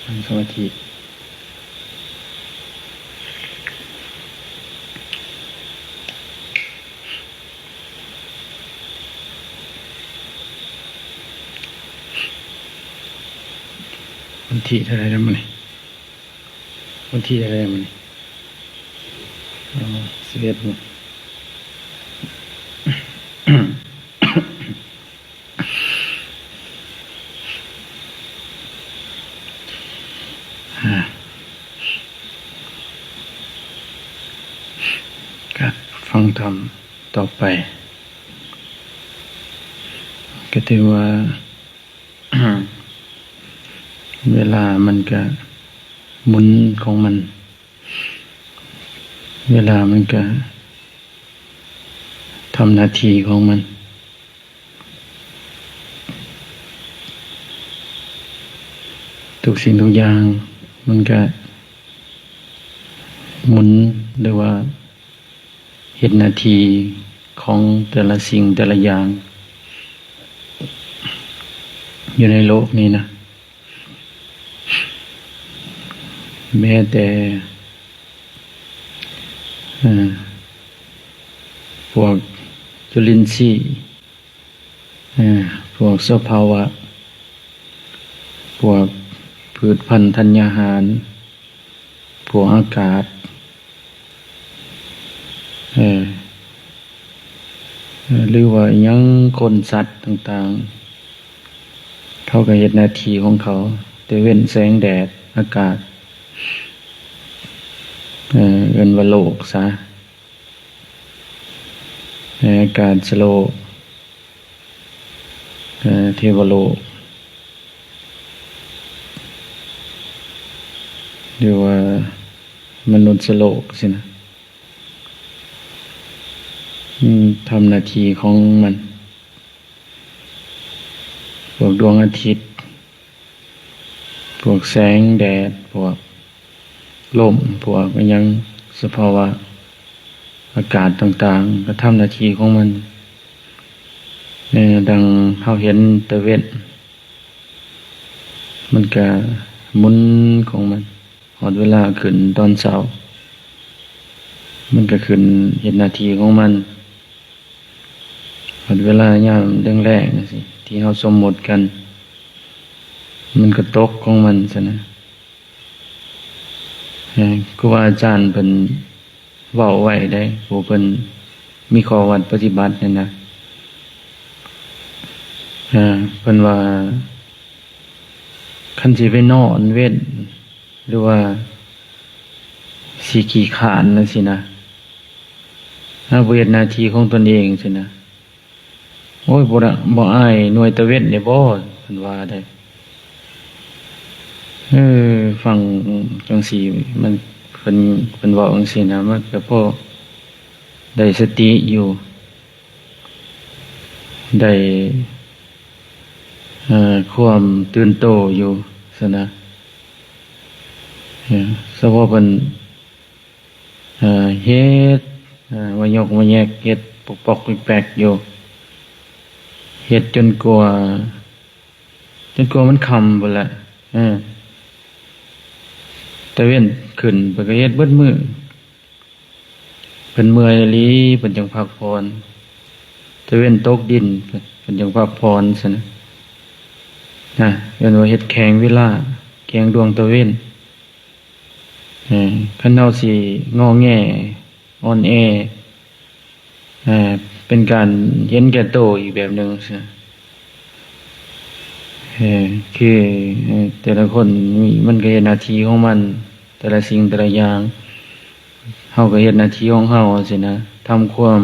ນັ່ງສະມາທິ ວັນທີເທົ່າໃດແລ້ວມື້ນີ້? ວັນທີເທົ່າໃດມື້ນີ້? ອໍ ສິບເອັດ ອ່າ ກະຟັງທຳຕໍ່ໄປ ກະຖືວ່າ ເວລາມັນກະໝູນຂອງມັນ. ເວລາມັນກະທຳໜ້າທີ່ຂອງມັນ. ທຸກສິ່ງທຸກຢ່າງມັນກະໝູນ ຫຼືວ່າເຮັດໜ້າທີ່ຂອງແຕ່ລະສິ່ງແຕ່ລະຢ່າງຢູ່ໃນໂລກນີ້ນະ. ແມ້ແຕ່ ເອີ ພວກຈຸລິນຊີ ເອີ ພວກສະພາວະ ພວກພືດພັນທັນຍາຫານ ພວກອາກາດ ເອີ ຫຼືວ່າອີ່ຫຍັງ ຄົນ ສັດຕ່າງໆ ເຂົາກໍເຮັດໜ້າທີ່ຂອງເຂົາ ແຕ່ເວັ້ນແສງແດດ ອາກາດ ເອີ ເອີ້ນວ່າໂລກຊະ ເອີ ອາກາດສະໂລກ ເອີ ເທວະໂລກ ຫຼືວ່າມະນຸດສະໂລກຊີ້ນະ ອືມ ທຳໜ້າທີ່ຂອງມັນ. ພວກດວງອາທິດ ພວກແສງແດດ ພວກລົມ ພວກອີ່ຫຍັງ ສະພາວະອາກາດຕ່າງໆ ກໍທຳໜ້າທີ່ຂອງມັນ. ເອີ ດັ່ງເຮົາເຫັນຕາເວັນ ມັນກະໝູນຂອງມັນ. ຮອດເວລາຂຶ້ນຕອນເຊົ້າ ມັນກະຂຶ້ນເຮັດໜ້າທີ່ຂອງມັນ. ຮອດເວລາຍາມແລງໆ ຈັ່ງຊີ້ ທີ່ເຮົາສົມມຸດກັນ ມັນກະຕົກຂອງມັນຊັ້ນນະ. ເອີ ຄູບາອາຈານເພິ່ນເວົ້າໄວ້ເດ້ ຜູ້ເພິ່ນມີຂໍ້ວັດປະຕິບັດຫັ້ນນະ. ເອີ ເພິ່ນວ່າ ຄັນຊິໄປນອນເວັນ ຫຼືວ່າຊິຂີ້ຄ້ານຈັ່ງຊີ້ນະ ຫາກບໍ່ເຮັດໜ້າທີ່ຂອງຕົນເອງຊີ້ນະ ໂອ້ຍ ບໍ່ໄດ້ ບໍ່ອາຍໜ່ວຍຕາເວັນນີ້ບໍ? ເພິ່ນວ່າໄດ໋. ເອີ ຟັງຈັ່ງຊີ້ ມັນ ເພິ່ນ ເພິ່ນເວົ້າຈັ່ງຊີ້ນະ ມັນກໍພໍໄດ້ສະຕິຢູ່ ໄດ້ ເອີ ຄວາມຕື່ນໂຕຢູ່ຊັ້ນນະ. ເອີ ສະເພາະເພິ່ນ ເອີ ເຮັດ ເອີ ມາຍົກມາແຍກ ເຮັດປົກໆແປັກໆຢູ່ ເຮັດຈົນກວ່າ ຈົນກວ່າມັນຄ່ຳພຸ້ນແຫຼະ. ເອີ ຕາເວັນຂຶ້ນ ເພິ່ນກໍເຮັດເບິດມື້. ເພິ່ນເມື່ອຍອີ່ຫຼີ ເພິ່ນຈັ່ງພັກຜ່ອນ. ຕາເວັນຕົກດິນ ເພິ່ນຈັ່ງພັກຜ່ອນຊັ້ນນະ. ນະ ເອີ້ນວ່າເຮັດແຂ່ງເວລາ ແຂ່ງດວງຕາເວັນ. ເອີ ຄັນເຮົາຊິງໍແງ ອ່ອນແອ ເອີ ເປັນການເຫັນແກ່ໂຕອີກແບບໜຶ່ງຊັ້ນນະ. ເອີ ຄື ເອີ ແຕ່ລະຄົນມີ ມັນກໍເຮັດໜ້າທີ່ຂອງມັນ ແຕ່ລະສິ່ງແຕ່ລະຢ່າງ ເຮົາກໍເຮັດໜ້າທີ່ຂອງເຮົາຊີ້ນະ ທຳຄວາມ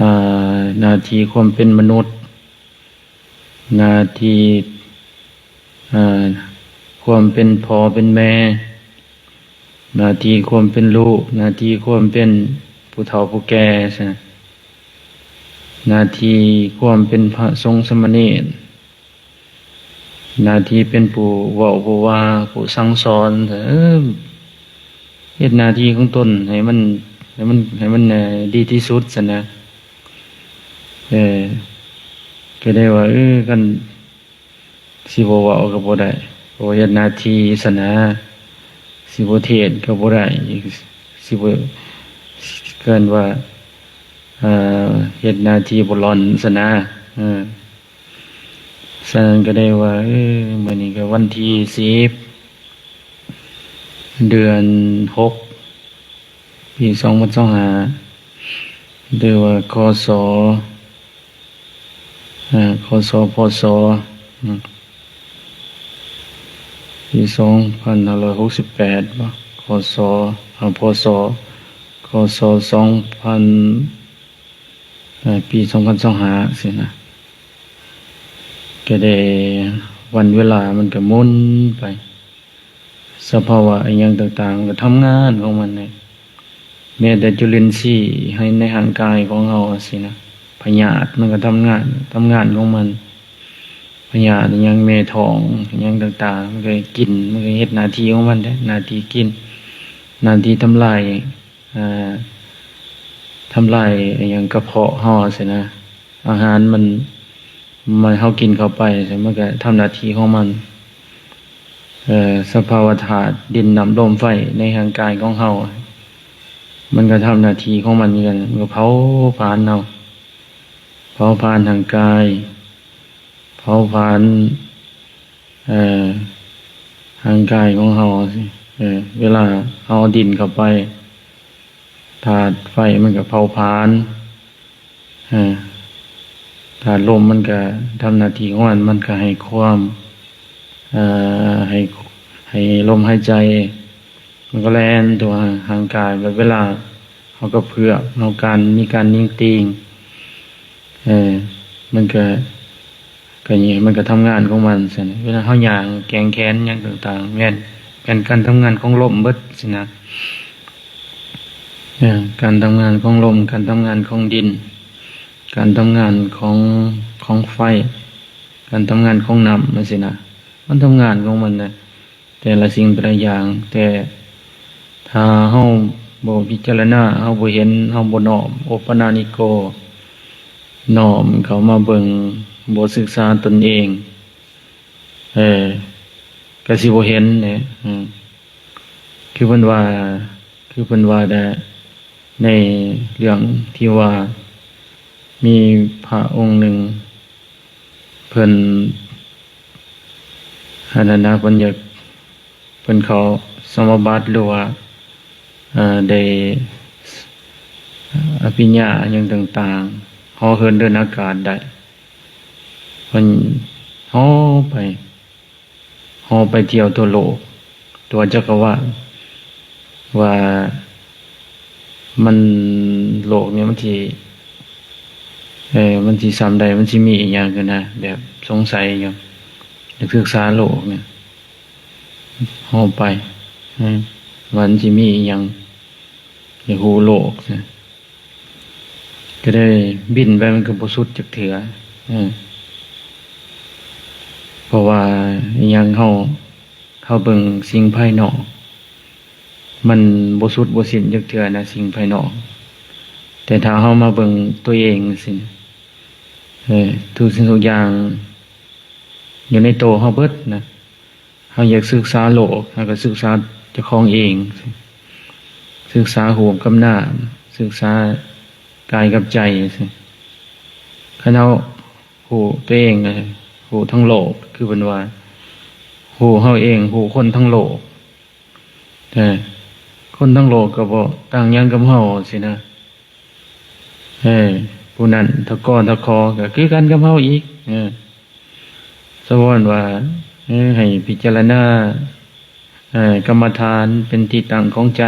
ອ່າ ໜ້າທີ່ຄວາມເປັນມະນຸດ ໜ້າທີ່ ເອີ ຄວາມເປັນພໍ່ເປັນແມ່ ໜ້າທີ່ຄວາມເປັນລູກ ໜ້າທີ່ຄວາມເປັນຜູ້ເຖົ້າຜູ້ແກ່ຊັ້ນນະ ໜ້າທີ່ຄວາມເປັນພະສົງສາມະເນນ ໜ້າທີ່ເປັນຜູ້ເວົ້າຜູ້ວ່າ ຜູ້ສັ່ງສອນ ເອີ ເຮັດໜ້າທີ່ຂອງຕົນໃຫ້ມັນ ໃຫ້ມັນ ໃຫ້ມັນ ເອີ ດີທີ່ສຸດຊັ້ນນະ. ເອີ ກໍໄດ້ວ່າ ເອີ ຄັນຊິບໍ່ເວົ້າກໍບໍ່ໄດ້ ບໍ່ເຮັດໜ້າທີ່ຊັ້ນນະ ຊິບໍ່ເທດກໍບໍ່ໄດ້ ຊິບໍ່ ເອີ້ນວ່າ ເອີ ເຮັດໜ້າທີ່ບໍ່ຫຼອນຊັ້ນນະ. ເອີ ສະນັ້ນກໍໄດ້ວ່າ ເອີ ມື້ນີ້ກໍວັນທີສິບ ເດືອນຫົກ ປີສອງພັນຊາວຫ້າ ຫຼືວ່າ ຄສ ອາ ຄສ ພສ ອາ ປີສອງພັນຫ້າຮ້ອຍຫົກສິບແປດບໍ ຄສ ອາ ພສ ຄສ ສອງພັນ ອາ ປີສອງພັນຊາວຫ້າຊີ້ນະ ກະໄດ້ ວັນເວລາມັນກະໝູນໄປ ສະພາວະອີ່ຫຍັງຕ່າງໆ ມັນກໍທຳງານຂອງມັນແຫຼະ. ແມ້ແຕ່ຈຸລິນຊີໃນຮ່າງກາຍຂອງເຮົາຊີ້ນະ ພະຍາດມັນກໍທຳງານ ທຳງານຂອງມັນ ພະຍາດອີ່ຫຍັງ ແມ່ທ້ອງອີ່ຫຍັງຕ່າງໆ ມັນກໍກິນ ມັນກໍເຮັດໜ້າທີ່ຂອງມັນເດ້ ໜ້າທີ່ກິນ ໜ້າທີ່ທຳລາຍ ອາ ທຳລາຍອີ່ຫຍັງ ກະເພາະເຮົາຊີ້ນະ ອາຫານມັນ ມັນ ເຮົາກິນເຂົ້າໄປ ມັນກະທຳໜ້າທີ່ຂອງມັນ ເອີ ສະພາວະທາດດິນ ນ້ຳ ລົມ ໄຟ ໃນຮ່າງກາຍຂອງເຮົາ ມັນກະທຳໜ້າທີ່ຂອງມັນຄືກັນ ມັນກະເຜົາຜານເຮົາ ເຜົາຜານຮ່າງກາຍ ເຜົາຜານ ເອີ ຮ່າງກາຍຂອງເຮົາ ເອີ ເວລາເຮົາເອົາດິນເຂົ້າໄປ ທາດໄຟມັນກໍເຜົາຜານ ເອີ ທາດລົມມັນກໍທຳໜ້າທີ່ຂອງມັນ ມັນກໍໃຫ້ຄວາມ ເອີ ໃຫ້ ໃຫ້ລົມຫາຍໃຈ ມັນກໍແລ່ນຕົວຮ່າງກາຍ ແບບເວລາເຮົາກະເພື່ອມ ເຮົາການ ມີການຍິງຕີງ ເອີ ມັນກະ ກະນີ້ ມັນກະທຳງານຂອງມັນຊັ້ນ ເວລາເຮົາຍ່າງແກວ່ງແຂນຫຍັງຕ່າງໆ ແມ່ນ ແມ່ນການທຳງານຂອງລົມເບິດຊີ້ນະ ເອີ ການທຳງານຂອງລົມ ການທຳງານຂອງດິນ ການທຳງານຂອງ ຂອງໄຟ ການທຳງານຂອງນ້ຳ ຈັ່ງຊີ້ນະ ມັນທຳງານຂອງມັນນະ ແຕ່ລະສິ່ງແຕ່ລະຢ່າງ ແຕ່ຖ້າເຮົາບໍ່ພິຈາລະນາ ເຮົາບໍ່ເຫັນ ເຮົາບໍ່ນ້ອມ ໂອປະນານິໂກ ນ້ອມເຂົ້າມາເບິ່ງ ບໍ່ສຶກສາຕົນເອງ ເອີ ກະຊິບໍ່ເຫັນເດ້ ເອີ ຄືເພິ່ນວ່າ ຄືເພິ່ນວ່າແດ່ ໃນເລື່ອງທີ່ວ່າ ມີພະອົງໜຶ່ງ ເພິ່ນ ອັນນັ້ນນະ ເພິ່ນຢາກ ເພິ່ນເຂົ້າສະມາບັດ ຫຼືວ່າ ເອີ ໄດ້ ອະ ອະພິນຍາຫຍັງຕ່າງໆ ເຫາະເຫີນເດີນອາກາດໄດ້ ເພິ່ນເຫາະໄປ ເຫາະໄປທ່ຽວທົ່ວໂລກ ທົ່ວຈັກກະວານ ວ່າມັນ ໂລກນີ້ມັນຊິ ເອີ ມັນຊິຊ່ຳໃດ ມັນຊິມີອີ່ຫຍັງຫັ້ນນະ ແບບສົງໄສຢູ່ ຢາກສຶກສາໂລກນີ້ ເຫາະໄປ ເອີ ວ່າມັນຊິມີອີ່ຫຍັງ ຢາກຮູ້ໂລກ ກະໄດ້ບິນໄປ ມັນກະບໍ່ສຸດຈັກເທື່ອ ເອີ ເພາະວ່າອີ່ຫຍັງ ເຮົາ ເຮົາເບິ່ງສິ່ງພາຍນອກ ມັນບໍ່ສຸດບໍ່ສິ້ນຈັກເທື່ອນະ ສິ່ງພາຍນອກ ແຕ່ຖ້າເຮົາມາເບິ່ງຕົວເອງຊີ້ ເອີ ທຸກສິ່ງທຸກຢ່າງຢູ່ໃນໂຕເຮົາເບິດນະ ເຮົາຢາກສຶກສາໂລກ ເຮົາກະສຶກສາເຈົ້າຂອງເອງ ສຶກສາຮູບກັບນາມ ສຶກສາກາຍກັບໃຈ ຄັນເຮົາຮູ້ຕົວເອງ ຮູ້ທັງໂລກ ຄືເພິ່ນວ່າ ຮູ້ເຮົາເອງ ຮູ້ຄົນທັງໂລກ ເອີ ຄົນທັງໂລກກະບໍ່ຕ່າງຫຍັງກັບເຮົາຊີ້ນະ ເອີ ຜູ້ນັ້ນທະກອ ທະຄອ ກະຄືກັນກັບເຮົາອີກ ເອີ ສະເພາະວ່າ ເອີ ໃຫ້ພິຈາລະນາ ເອີ ກຳມະຖານເປັນທີ່ຕັ້ງຂອງໃຈ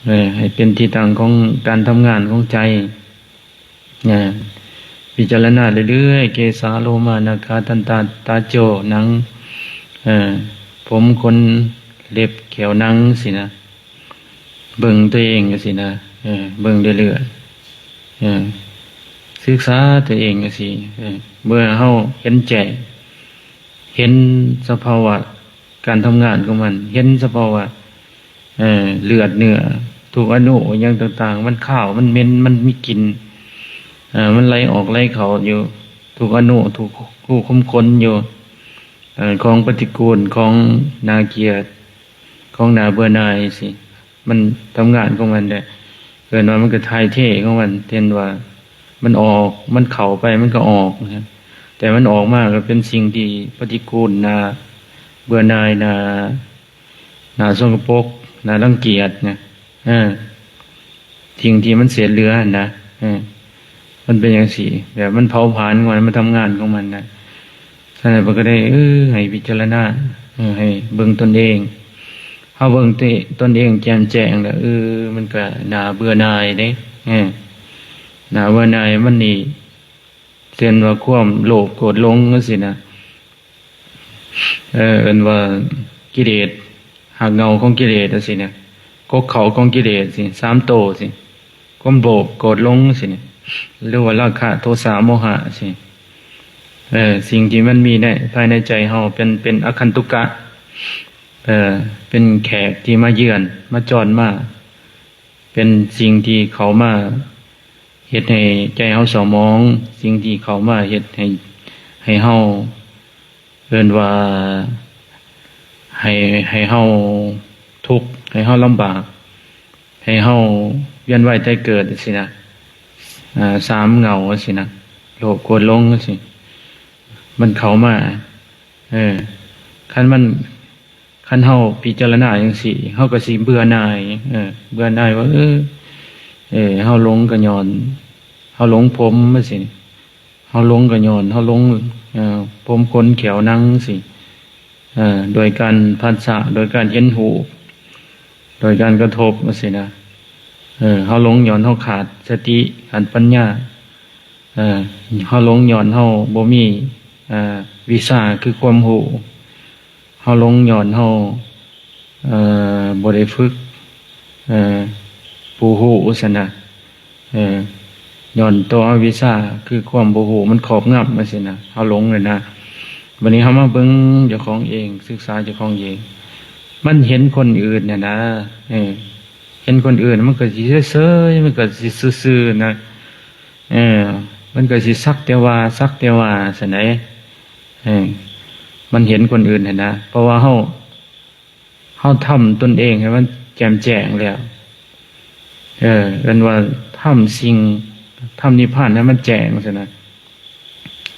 ເອີ ໃຫ້ເປັນທີ່ຕັ້ງຂອງການທຳງານຂອງໃຈ ນະ ພິຈາລະນາເລື້ອຍໆ ເກສາໂລມາ ນາຂາ ທັນຕາ ຕາໂຈ ໜັງ ເອີ ຜົມ ຂົນ ເລັບ ແຂ້ວ ໜັງ ຊີ້ນະ ເບິ່ງຕົວເອງຈັ່ງຊີ້ນະ ເອີ ເບິ່ງເລື້ອຍໆ ເອີ ສຶກສາຕົວເອງຈັ່ງຊີ້ ເອີ ເມື່ອເຮົາເຫັນແຈ້ງ ເຫັນສະພາວະການທຳງານຂອງມັນ ເຫັນສະພາວະ ເອີ ເລືອດເນື້ອ ທຸກອະນຸ ຫຍັງຕ່າງໆ ມັນຄາວ ມັນເໝັນ ມັນມີກິ່ນ ເອີ ມັນໄຫຼອອກໄຫຼເຂົ້າຢູ່ ທຸກອະນຸ ທຸກຮູຂຸມຂົນຢູ່ ເອີ ຂອງປະຕິກູນ ຂອງໜ້າກຽດ ຂອງໜ້າເບື່ອໜ່າຍຊີ້ ມັນທຳງານຂອງມັນແຫຼະ. ເອີ້ນວ່າມັນກໍຖ່າຍເທຂອງມັນ ເຫັນວ່າມັນອອກ ມັນເຂົ້າໄປ ມັນກໍອອກນະ ແຕ່ມັນອອກມາກໍເປັນສິ່ງທີ່ປະຕິກູນ ໜ້າເບື່ອໜ່າຍ ໜ້າ ໜ້າສົກກະປົກ ໜ້າລັງກຽດນະ ເອີ ສິ່ງທີ່ມັນເສດເຫຼືອຫັ້ນນະ ເອີ ມັນເປັນຈັ່ງຊີ້ ແບບມັນເຜົາຜານຂອງມັນ ມັນທຳງານຂອງມັນນະ. ສະນັ້ນເພິ່ນກໍໄດ້ ເອີ ໃຫ້ພິຈາລະນາ ເອີ ໃຫ້ເບິ່ງຕົນເອງ. ເຮົາເບິ່ງຕົນເອງແຈ່ມແຈ້ງແລ້ວ ເອີ ມັນກໍໜ້າເບື່ອໜ່າຍເດ້ ເອີ ໜ້າເບື່ອໜ່າຍ. ມັນນີ້ ເຊັ່ນວ່າຄວາມໂລບໂກດຫຼົງຈັ່ງຊີ້ນະ ເອີ້ນວ່າກິເລດ ຮາກເຫງົ້າຂອງກິເລດຈັ່ງຊີ້ນະ ກົກເຄົ້າຂອງກິເລດຊີ້ ສາມໂຕຊີ້ ຄວາມໂລບໂກດຫຼົງຊີ້ ຫຼືວ່າລາຄະ ໂທສະ ໂມຫະຊີ້ ເອີ ສິ່ງທີ່ມັນມີໃນ ພາຍໃນໃຈເຮົາ ເປັນ ເປັນອາຄັນຕຸກະ ເອີ ເປັນແຂກທີ່ມາເຢືອນ ມາຈອນມາ ເປັນສິ່ງທີ່ເຂົ້າມາເຮັດໃຫ້ໃຈເຮົາເສົ້າໝອງ, ສິ່ງທີ່ເຂົ້າມາເຮັດໃຫ້ ໃຫ້ເຮົາ ເອີ້ນວ່າ ໃຫ້ ໃຫ້ເຮົາທຸກ, ໃຫ້ເຮົາລຳບາກ, ໃຫ້ເຮົາວຽນວ່າຍຕາຍເກີດຊີ້ນະ, ອາ ສາມເຫງົ້າຊີ້ນະ, ໂລບ ໂກດ ຫຼົງຊີ້ ມັນເຂົ້າມາ. ເອີ ຄັນມັນ ຄັນເຮົາພິຈາລະນາຈັ່ງຊີ້ ເຮົາກໍຊິເບື່ອໜ່າຍ ເອີ ເບື່ອໜ່າຍວ່າ ເອີ ເອີ ເຮົາຫຼົງກໍຍ້ອນເຮົາຫຼົງຜົມຈັ່ງຊີ້, ເຮົາຫຼົງກໍຍ້ອນເຮົາຫຼົງ ເອີ ຜົມ ຂົນ ແຂ້ວ ໜັງຊີ້ ເອີ ໂດຍການຜັດສະ ໂດຍການເຫັນຮູບ ໂດຍການກະທົບຈັ່ງຊີ້ນະ. ເອີ ເຮົາຫຼົງຍ້ອນເຮົາຂາດສະຕິ ຂາດປັນຍາ ເອີ ເຮົາຫຼົງຍ້ອນເຮົາບໍ່ມີ ເອີ ວິຊາ ຄືຄວາມຮູ້, ເຮົາຫຼົງຍ້ອນເຮົາ ເອີ ບໍ່ໄດ້ຝຶກ ເອີ ຜູ້ຮູ້ຊັ້ນນະ. ເອີ ຍ້ອນໂຕອະວິຊາ ຄືຄວາມບໍ່ຮູ້ມັນຄອບງຳຈັ່ງຊີ້ນະ, ເຮົາຫຼົງແລ້ວນະ. ບັດນີ້ເຮົາມາເບິ່ງເຈົ້າຂອງເອງ, ສຶກສາເຈົ້າຂອງເອງ, ມັນເຫັນຄົນອື່ນຫັ້ນນະ ເອີ ເຫັນຄົນອື່ນມັນກໍຊິເຊີຍໆ ມັນກໍຊິຊື່ໆນະ. ເອີ ມັນກໍຊິສັກແຕ່ວ່າ ສັກແຕ່ວ່າຊັ້ນໃດ໋. ເອີ ມັນເຫັນຄົນອື່ນຫັ້ນນະ ເພາະວ່າເຮົາ ເຮົາທຳຕົນເອງໃຫ້ມັນແຈ່ມແຈ້ງແລ້ວ ເອີ ເອີ້ນວ່າທຳສິ່ງ ທຳນິບພານໃຫ້ມັນແຈ້ງຊັ້ນນະ.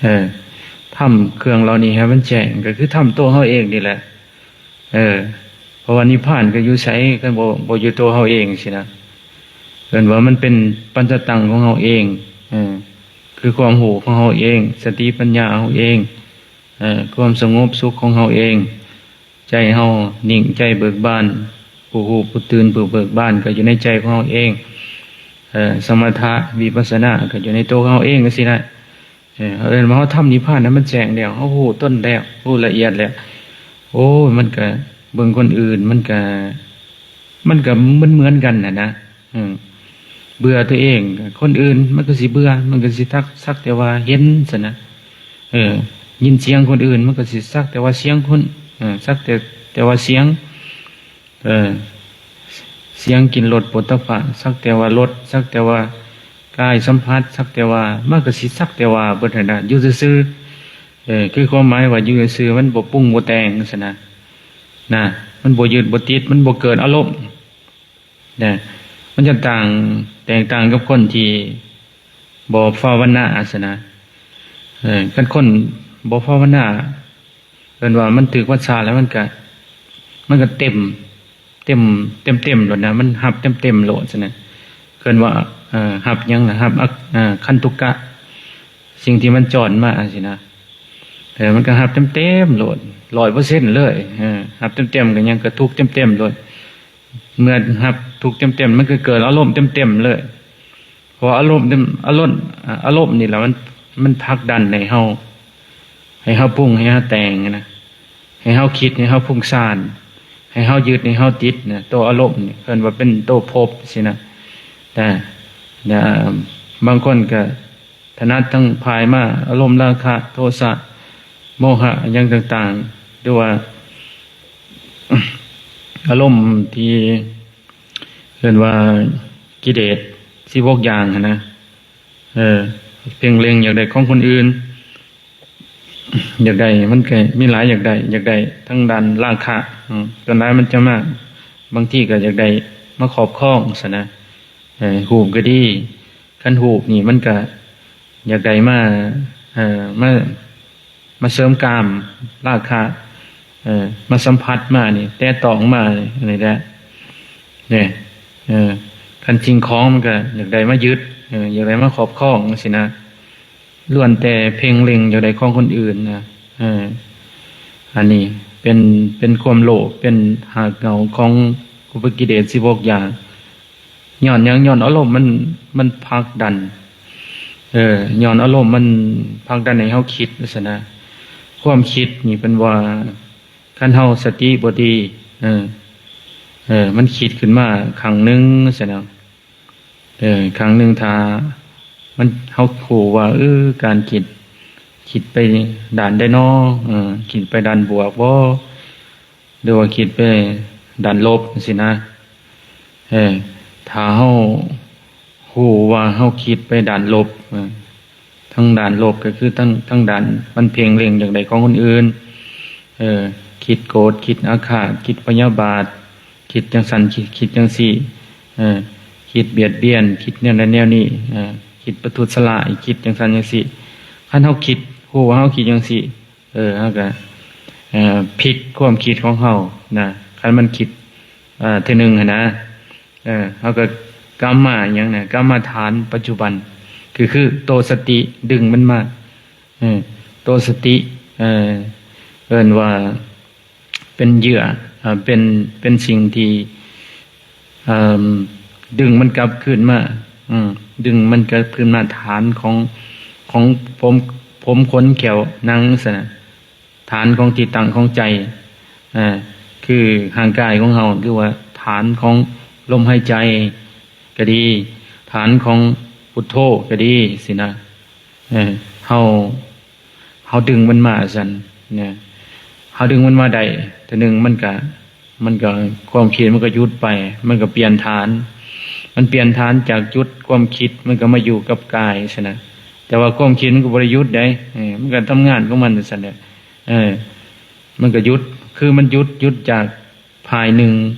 ເອີ ທຳເຄື່ອງເຫຼົ່ານີ້ໃຫ້ມັນແຈ້ງ ກໍຄືທຳໂຕເຮົາເອງນີ້ແຫຼະ. ເອີ ເພາະວ່ານິບພານກໍຢູ່ໃສ ຄັນບໍ່ ບໍ່ຢູ່ໂຕເຮົາເອງຊີ້ນະ. ເອີ້ນວ່າມັນເປັນປັນຈະຕັງຂອງເຮົາເອງ ເອີ ຄືຄວາມຮູ້ຂອງເຮົາເອງ ສະຕິປັນຍາເຮົາເອງ ເອີ ຄວາມສະຫງົບສຸກຂອງເຮົາເອງ ໃຈເຮົານິ່ງ ໃຈເບີກບານ ຜູ້ຮູ້ຜູ້ຕື່ນ ຜູ້ເບີກບານກໍຢູ່ໃນໃຈຂອງເຮົາເອງ ເອີ ສະມະຖະ ວິປັດສະນາກໍຢູ່ໃນໂຕເຮົາເອງຈັ່ງຊີ້ນະ. ເອີ ເຮົາເອີ້ນວ່າເຮົາທຳນິບພານໃຫ້ມັນແຈ້ງແລ້ວ ເຮົາຮູ້ຕົນແລ້ວ ຮູ້ລະອຽດແລ້ວ ໂອ້ຍ ມັນກະເບິ່ງຄົນອື່ນ ມັນກະ ມັນກະເໝືອນໆກັນຫັ້ນນະ. ເອີ ເບື່ອຕົວເອງ ຄົນອື່ນມັນກໍຊິເບື່ອ ມັນກໍຊິສັກ ສັກແຕ່ວ່າເຫັນຊັ້ນນະ. ເອີ ຍິນສຽງຄົນອື່ນ ມັນກໍຊິສັກແຕ່ວ່າສຽງຄົນ ເອີ ສັກແຕ່ ແຕ່ວ່າສຽງ ເອີ ສຽງ ກິ່ນ ລົດ ໂຜດຖະພະ ສັກແຕ່ວ່າລົດ ສັກແຕ່ວ່າກາຍສຳຜັດ ສັກແຕ່ວ່າ ມັນກໍຊິສັກແຕ່ວ່າເບິດຫັ້ນນະ ຢູ່ຊື່ໆ. ເອີ ຄືຄວາມໝາຍວ່າຢູ່ຊື່ໆ ມັນບໍ່ປຸງບໍ່ແຕ່ງຊັ້ນນະ ນະ ມັນບໍ່ຍຶດບໍ່ຕິດ ມັນບໍ່ເກີດອາລົມ ນະ ມັນຈະຕ່າງ ແຕກຕ່າງກັບຄົນທີ່ບໍ່ພາວະນາຊັ້ນນະ. ເອີ ຄັນຄົນບໍ່ພາວະນາ ເອີ້ນວ່າມັນຖືກວັດຊາແລ້ວ ມັນກະ ມັນກະເຕັມ ເຕັມ ເຕັມໆໂລດນະ ມັນຮັບເຕັມໆໂລດຊັ້ນນະ. ເອີ້ນວ່າ ເອີ ຮັບຫຍັງລະ ຮັບ ອາ ອາ ຄັນທຸກະ ສິ່ງທີ່ມັນຈອນມາຊີ້ນະ. ເອີ ມັນກໍຮັບເຕັມໆໂລດ ຮ້ອຍເປີເຊັນເລີຍ ເອີ ຮັບເຕັມໆ ກໍຫຍັງກໍທຸກເຕັມໆໂລດ. ເມື່ອຮັບທຸກເຕັມໆ ມັນກໍເກີດອາລົມເຕັມໆເລີຍ ເພາະວ່າອາລົມເຕັມ ອາລົມ ອາລົມນີ້ລະ ມັນ ມັນຜັກດັນໃຫ້ເຮົາ ໃຫ້ເຮົາປຸງ ໃຫ້ເຮົາແຕ່ງນະ ໃຫ້ເຮົາຄິດ ໃຫ້ເຮົາຟຸ້ງຊານ ໃຫ້ເຮົາຍຶດ ໃຫ້ເຮົາຕິດນະ. ໂຕອາລົມນີ້ເອີ້ນວ່າເປັນໂຕພົບຊີ້ນະ. ແຕ່ ແຕ່ບາງຄົນກໍ ຖະໜັດທັງຝ່າຍມາ ອາລົມລາຄະ ໂທສະ ໂມຫະ ຫຍັງຕ່າງໆ ຫຼືວ່າອາລົມທີ່ເອີ້ນວ່າກິເລດສິບຫົກຢ່າງຫັ້ນນະ. ເອີ ເພັ່ງເລັງຢາກໄດ້ຂອງຄົນອື່ນ ຢາກໄດ້ ມັນກໍມີຫຼາຍຢາກໄດ້ ຢາກໄດ້ທາງດ້ານລາຄະ ອືມ ສ່ວນຫຼາຍມັນຈະມາ ບາງທີກໍຢາກໄດ້ມາຄອບຄອງຊັ້ນນະ ເອີ ຮູບກໍດີ ຄັນຮູບນີ້ມັນກະຢາກໄດ້ມາ ເອີ ມາ ມາເສີມກາມລາຄະ ເອີ ມາສຳຜັດມານີ້ ແຕະຕ້ອງມານີ້ ອັນນີ້ແຫຼະ ເດ້ ເອີ ຄັນສິ່ງຂອງມັນກະຢາກໄດ້ມາຍຶດ ເອີ ຢາກໄດ້ມາຄອບຄອງຈັ່ງຊີ້ນະ ລ້ວນແຕ່ເພງເລັງຢາກໄດ້ຂອງຄົນອື່ນນະ ເອີ ອັນນີ້ເປັນ ເປັນຄວາມໂລບ ເປັນຮາກເຫງົ້າຂອງອຸປະກິເລດສິບຫົກຢ່າງ. ຍ້ອນຫຍັງ? ຍ້ອນອາລົມມັນ ມັນຜັກດັນ ເອີ ຍ້ອນອາລົມມັນຜັກດັນໃຫ້ເຮົາຄິດຊັ້ນນະ. ຄວາມຄິດນີ້ເພິ່ນວ່າ ຄັນເຮົາສະຕິບໍ່ດີ ເອີ ເອີ ມັນຄິດຂຶ້ນມາຄັ້ງໜຶ່ງຊັ້ນນະ ເອີ ຄັ້ງໜຶ່ງ ຖ້າມັນ ເຮົາຮູ້ວ່າ ເອີ ການຄິດ ຄິດໄປດ້ານໃດນໍ ເອີ ຄິດໄປດ້ານບວກບໍ ຫຼືວ່າຄິດໄປດ້ານລົບຈັ່ງຊີ້ນະ ເອີ ຖ້າເຮົາຮູ້ວ່າເຮົາຄິດໄປດ້ານລົບ ເອີ ທາງດ້ານລົບກໍຄືທາງ ທາງດ້ານມັນເພງເລັງຢາກໄດ້ຂອງຄົນອື່ນ ເອີ ຄິດໂກດ ຄິດອາຄາດ ຄິດພະຍາບາດ ຄິດຈັ່ງຊັ້ນ ຄິດ ຄິດຈັ່ງຊີ້ ເອີ ຄິດບຽດບຽນ ຄິດແນວນັ້ນແນວນີ້ ເອີ ຄິດປະທຸດສະຮ້າຍ ຄິດຈັ່ງຊັ້ນຈັ່ງຊີ້ ຄັນເຮົາຄິດ ຮູ້ວ່າເຮົາຄິດຈັ່ງຊີ້ ເອີ ເຮົາກໍ ເອີ ພິກຄວາມຄິດຂອງເຮົານະ ຄັນມັນຄິດ ເອີ ເທື່ອໜຶ່ງຫັ້ນນະ ເອີ ເຮົາກໍກັບມາຫຍັງນະ ກັບມາຖານປັດຈຸບັນ ຄື ຄືໂຕສະຕິດຶງມັນມາ ເອີ ໂຕສະຕິ ເອີ ເອີ້ນວ່າເປັນເຫຍື່ອ ເປັນ ເປັນສິ່ງທີ່ ເອີ ດຶງມັນກັບຄືນມາ ອືມ ດຶງມັນກັບຄືນມາ ຖານຂອງ ຂອງຜົມ ຜົມ ຂົນ ແຂ້ວ ໜັງຊັ້ນນະ ຖານຂອງທີ່ຕັ້ງຂອງໃຈ ເອີ ຄືຮ່າງກາຍຂອງເຮົາ ຫຼືວ່າຖານຂອງລົມຫາຍໃຈກໍດີ ຖານຂອງພຸດໂທກໍດີຊີ້ນະ ເອີ ເຮົາ ເຮົາດຶງມັນມາຊັ້ນນະ ເຮົາດຶງມັນມາໄດ້ເທື່ອໜຶ່ງ ມັນກະ ມັນກໍ ຄວາມຄິດມັນກໍຢຸດໄປ ມັນກໍປ່ຽນຖານ ມັນປ່ຽນຖານຈາກຈຸດຄວາມຄິດ ມັນກໍມາຢູ່ກັບກາຍຊັ້ນນະ ແຕ່ວ່າຄວາມຄິດມັນກໍບໍ່ໄດ້ຢຸດໃດ ເອີ ມັນກໍທຳງານຂອງມັນຊັ້ນແຫຼະ ເອີ ມັນກໍຢຸດ ຄືມັນຢຸດ ຢຸດຈາກ ພາຍໜຶ່ງ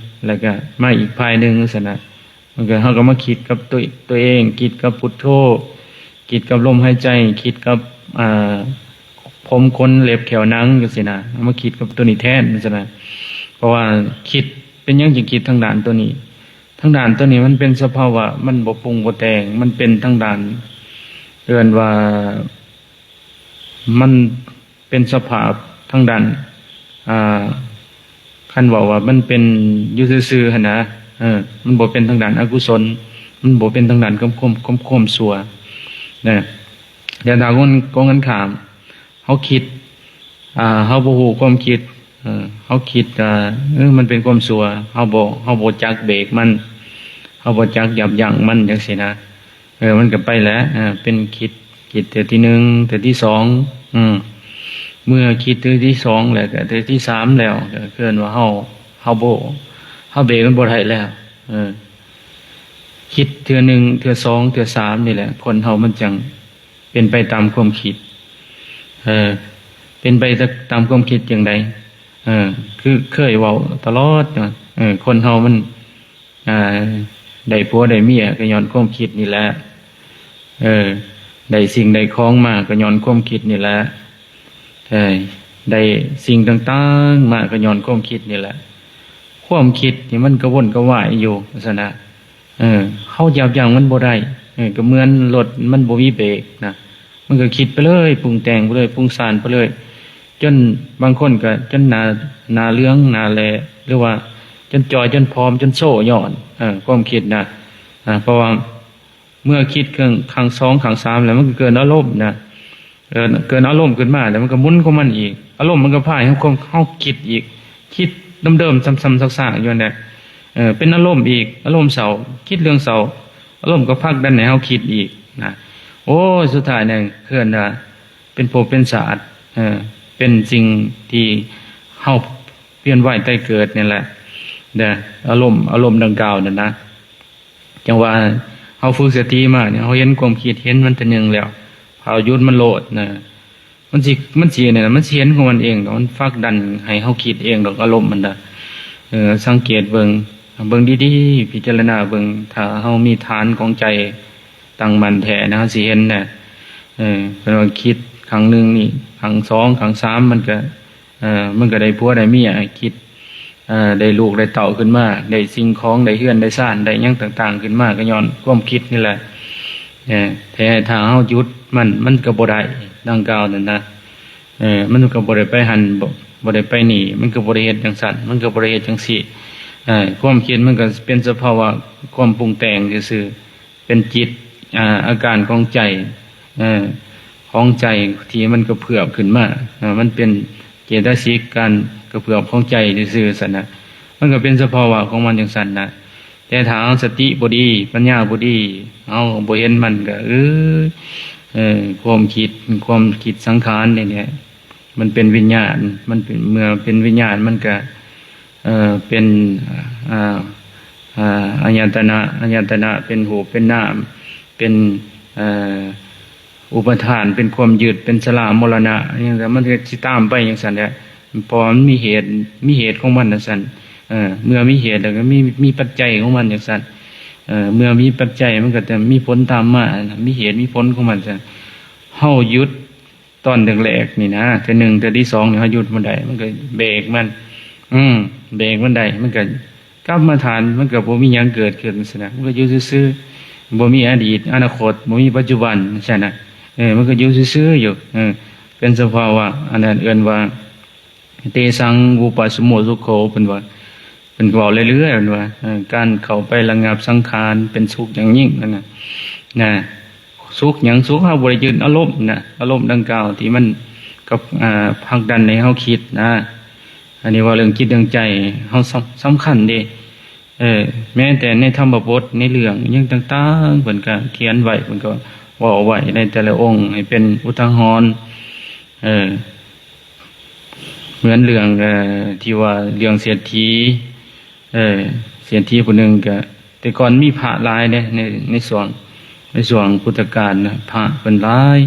ແລ້ວກະມາອີກພາຍໜຶ່ງຊັ້ນນະ ມັນກໍ ເຮົາກໍມາຄິດກັບຕົວ ຕົວເອງ ຄິດກັບພຸດໂທ ຄິດກັບລົມຫາຍໃຈ ຄິດກັບ ອ່າ ຜົມ ຂົນ ເລັບ ແຂ້ວ ໜັງ ຈັ່ງຊີ້ນະ ເຮົາມາຄິດກັບຕົວນີ້ແທນຊັ້ນນະ ເພາະວ່າຄິດ ເປັນຫຍັງຈຶ່ງຄິດທາງດ້ານຕົວນີ້? ທາງດ້ານຕົວນີ້ມັນເປັນສະພາວະ ມັນບໍ່ປຸງບໍ່ແຕ່ງ ມັນເປັນທາງດ້ານ ເອີ້ນວ່າ ມັນ ເປັນສະພາບທາງດ້ານ ອ່າ ຄັນເວົ້າວ່າມັນເປັນຢູ່ຊື່ໆຫັ້ນນະ ເອີ ມັນບໍ່ເປັນທາງດ້ານອະກຸສົນ ມັນບໍ່ເປັນທາງດ້ານຄວາມ ຄວາມ ຄວາມ ຄວາມຊົ່ວນະ ແຕ່ຖ້າຄົນ ກົງກັນຂ້າມ ເຮົາຄິດ ອ່າ ເຮົາບໍ່ຮູ້ຄວາມຄິດ ເອີ ເຮົາຄິດວ່າ ເອີ ມັນເປັນຄວາມຊົ່ວ ເຮົາບໍ່ ເຮົາບໍ່ຈັກເບກມັນ ເຮົາບໍ່ຈັກຢັບຢັ້ງມັນ ຈັ່ງຊີ້ນະ ເອີ ມັນກໍໄປແຫຼະ ເອີ ເປັນຄິດ ຄິດເທື່ອທີໜຶ່ງ ເທື່ອທີສອງ ອືມ ເມື່ອຄິດເທື່ອທີສອງແລ້ວ ກໍເທື່ອທີສາມແລ້ວ ກໍເອີ້ນວ່າເຮົາ ເຮົາບໍ່ ເຮົາເບຣກມັນບໍ່ໄດ້ແລ້ວ ເອີ ຄິດເທື່ອໜຶ່ງ ເທື່ອສອງ ເທື່ອສາມນີ້ແຫຼະ ຄົນເຮົາມັນຈັ່ງເປັນໄປຕາມຄວາມຄິດ ເອີ ເປັນໄປຕາມຄວາມຄິດຈັ່ງໃດ ເອີ ຄືເຄີຍເວົ້າຕະຫຼອດ ເອີ ຄົນເຮົາມັນ ອ່າ ໄດ້ຜົວໄດ້ເມຍກໍຍ້ອນຄວາມຄິດນີ້ແຫຼະ ເອີ ໄດ້ສິ່ງໄດ້ຂອງມາກໍຍ້ອນຄວາມຄິດນີ້ແຫຼະ ເອີ ໄດ້ສິ່ງຕ່າງໆມາກໍຍ້ອນຄວາມຄິດນີ້ແຫຼະ ຄວາມຄິດນີ້ມັນກະວົນກະວາຍຢູ່ຊັ້ນນະ ເອີ ເຮົາຍັບຢັ້ງມັນບໍ່ໄດ້ ເອີ ກໍເໝືອນລົດມັນບໍ່ມີເບຣກນະ ມັນກໍຄິດໄປເລີຍ ປຸງແຕ່ງໄປເລີຍ ປຸງສ້ານໄປເລີຍ ຈົນບາງຄົນກໍຈົນໜ້າ ໜ້າເຫຼືອງໜ້າແຫຼ້ ຫຼືວ່າຈົນຈ່ອຍ ຈົນຜອມ ຈົນໂຊຍ້ອນ ເອີ ຄວາມຄິດນະ ເພາະວ່າເມື່ອຄິດຄັ້ງ ຄັ້ງສອງ ຄັ້ງສາມແລ້ວ ມັນກໍເກີດອາລົມນະ ເກີດ ເກີດອາລົມຂຶ້ນມາແລ້ວ ມັນກໍໝູນຂອງມັນອີກ ອາລົມມັນກໍພາໃຫ້ເຮົາ ເຮົາຄິດອີກ ຄິດເດີມໆ ຊ້ຳໆຊາກໆຢູ່ຫັ້ນແຫຼະ ເປັນອາລົມອີກ ອາລົມເສົ້າ ຄິດເລື່ອງເສົ້າ ອາລົມກໍຜັກດັນໃຫ້ເຮົາຄິດອີກນະ ໂອ້ຍ ສຸດທ້າຍນີ້ເອີ້ນວ່າ ເປັນພົບເປັນຊາດ ເອີ ເປັນສິ່ງທີ່ເຮົາວຽນວ່າຍຕາຍເກີດນີ້ແຫຼະ ເດີ ອາລົມ ອາລົມດັ່ງກ່າວນັ້ນນະ ຈັ່ງວ່າເຮົາຝຶກສະຕິມານີ້ ເຮົາເຫັນຄວາມຄິດ ເຫັນມັນເທື່ອໜຶ່ງແລ້ວ ເຮົາຢຸດມັນໂລດນະ ມັນຊິ ມັນຊິອັນນັ້ນ ມັນຊິເຫັນຂອງມັນເອງດອກ ມັນຜັກດັນໃຫ້ເຮົາຄິດເອງດອກ ອາລົມມັນນະ. ເອີ ສັງເກດເບິ່ງ ເບິ່ງດີໆ ພິຈາລະນາເບິ່ງ ຖ້າເຮົາມີຖານຂອງໃຈຕັ້ງໝັ້ນແທ້ນະ ເຮົາຊິເຫັນນະ. ເອີ ເພິ່ນວ່າຄິດຄັ້ງໜຶ່ງນີ້ ຄັ້ງສອງ ຄັ້ງສາມ ມັນກະ ເອີ ມັນກະໄດ້ຜົວໄດ້ເມຍ ຄິດ ເອີ ໄດ້ລູກໄດ້ເຕົ້າຂຶ້ນມາ ໄດ້ສິ່ງຂອງ ໄດ້ເຮືອນໄດ້ຊານ ໄດ້ຫຍັງຕ່າງໆຂຶ້ນມາ ກໍຍ້ອນຄວາມຄິດນີ້ແຫຼະ. ເອີ ແຕ່ຖ້າເຮົາຢຸດມັນ ມັນກໍບໍ່ໄດ້ ດັ່ງກ່າວນັ້ນນະ. ເອີ ມັນກໍບໍ່ໄດ້ໄປຫັ້ນ ບໍ່ ບໍ່ໄດ້ໄປນີ້ ມັນກໍບໍ່ໄດ້ເຮັດຈັ່ງຊັ້ນ ມັນກໍບໍ່ໄດ້ເຮັດຈັ່ງຊີ້. ເອີ ຄວາມຄິດມັນກໍເປັນສະພາວະຄວາມປຸງແຕ່ງຊື່ໆ ເປັນຈິດ ອາ ອາການຂອງໃຈ ເອີ ຂອງໃຈທີ່ມັນກະເພື່ອມຂຶ້ນມາ ເອີ ມັນເປັນເຈຕະສິກ ການກະເພື່ອມຂອງໃຈຊື່ໆ ຊັ້ນນະ. ມັນກໍເປັນສະພາວະຂອງມັນຈັ່ງຊັ້ນນະ. ແຕ່ຖ້າເຮົາສະຕິບໍ່ດີ ປັນຍາບໍ່ດີ ເຮົາບໍ່ເຫັນມັນກໍ ເອີ ເອີ ຄວາມຄິດ ຄວາມຄິດສັງຂານນີ້ແຫຼະ ມັນເປັນວິນຍານ ມັນເປັນ ເມື່ອເປັນວິນຍານ ມັນກະ ເອີ ເປັນ ອາ ອາ ອາຍະຕະນະ ອາຍະຕະນະ ເປັນຮູບ ເປັນນາມ ເປັນ ເອີ ອຸປາທານ ເປັນຄວາມຍຶດ ເປັນຊະລາ ມໍລະນະ ຫຍັງ ມັນກໍຊິຕາມໄປຈັ່ງຊັ້ນແຫຼະ ເພາະວ່າມັນມີເຫດ ມີເຫດຂອງມັນຈັ່ງຊັ້ນ. ເອີ ເມື່ອມີເຫດແລ້ວກໍມີ ມີປັດໄຈຂອງມັນຈັ່ງຊັ້ນ. ເອີ ເມື່ອມີປັດໄຈ ມັນກໍຈະມີຜົນຕາມມາ ມີເຫດມີຜົນຂອງມັນຊັ້ນ. ເຮົາຢຸດ ຕອນແລກໆນີ້ນະ ເທື່ອໜຶ່ງ ເທື່ອທີສອງນີ້ເຮົາຢຸດມັນໄດ້ ມັນກໍເບກມັນ ອືມ ເບກມັນໄດ້ ມັນກໍກັບມາຖານ ມັນກໍບໍ່ມີຫຍັງເກີດຂຶ້ນຊັ້ນນະ ມັນກໍຢູ່ຊື່ໆ ບໍ່ມີອະດີດ ອະນາຄົດ ບໍ່ມີປັດຈຸບັນຊັ້ນນະ. ເອີ ມັນກໍຢູ່ຊື່ໆຢູ່ ເອີ ເປັນສະພາວະ ອັນນັ້ນເອີ້ນວ່າ ເຕສັງ ວູປະສະໂມສຸໂຂ ເພິ່ນວ່າ ເພິ່ນເວົ້າເລື້ອຍໆ ເພິ່ນວ່າ ເອີ ການເຂົ້າໄປລະງັບສັງຂານເປັນສຸກຢ່າງຍິ່ງ ນັ້ນນະ ນະ ສຸກຫຍັງ? ສຸກເຮົາບໍ່ໄດ້ຍຶດອາລົມນະ ອາລົມດັ່ງກ່າວທີ່ມັນກັບ ອາ ຜັກດັນໃຫ້ເຮົາຄິດນະ. ອັນນີ້ເວົ້າເລື່ອງຈິດເລື່ອງໃຈເຮົາ ສຳ ສຳຄັນເດ້. ເອີ ແມ້ແຕ່ໃນທຳມະບົດ ໃນເລື່ອງຫຍັງຕ່າງໆ ເພິ່ນກໍຂຽນໄວ້ ເພິ່ນກໍເວົ້າໄວ້ໃນແຕ່ລະອົງໃຫ້ເປັນອຸທາຫອນ ເອີ ເໝືອນເລື່ອງ ເອີ ທີ່ວ່າເລື່ອງເສດຖີ ເອີ ເສດຖີຜູ້ໜຶ່ງກະ ແຕ່ກ່ອນມີພະຫຼາຍເດ້ ໃນ ໃນຊ່ວງ ໃນຊ່ວງພຸດທະການນະ ພະເພິ່ນຫຼາຍ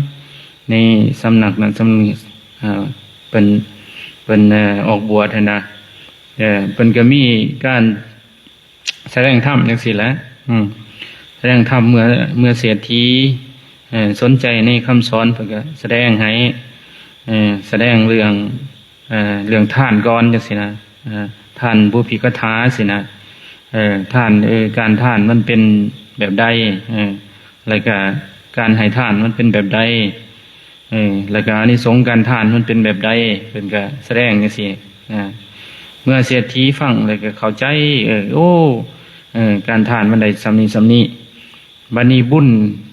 ໃນສຳນັກນັ້ນສຳນັກນີ້ ເອີ ເພິ່ນ ເພິ່ນ ເອີ ອອກບວດຫັ້ນນະ ເອີ ເພິ່ນກະມີການ ສະແດງທຳຈັ່ງຊີ້ແຫຼະ ອືມ ສະແດງທຳເມື່ອ ເມື່ອເສດຖີ ເອີ ສົນໃຈໃນຄຳສອນ ເພິ່ນກໍສະແດງໃຫ້ ເອີ ສະແດງເລື່ອງ ເອີ ເລື່ອງທານກ່ອນຈັ່ງຊີ້ນະ ເອີ ທານບຸບພິກະຖາຊີ້ນະ ເອີ ທານ ເອີ ການທານມັນເປັນແບບໃດ ເອີ ແລ້ວກະການໃຫ້ທານມັນເປັນແບບໃດ ເອີ ແລ້ວກະອານິສົງການທານມັນເປັນແບບໃດ ເພິ່ນກະສະແດງຈັ່ງຊີ້ ອາ ເມື່ອເສດຖີຟັງແລ້ວກະເຂົ້າໃຈ ເອີ ໂອ້ ເອີ ການທານມັນໄດ້ສ່ຳນີ້ສ່ຳນີ້ ບັດນີ້ບຸນ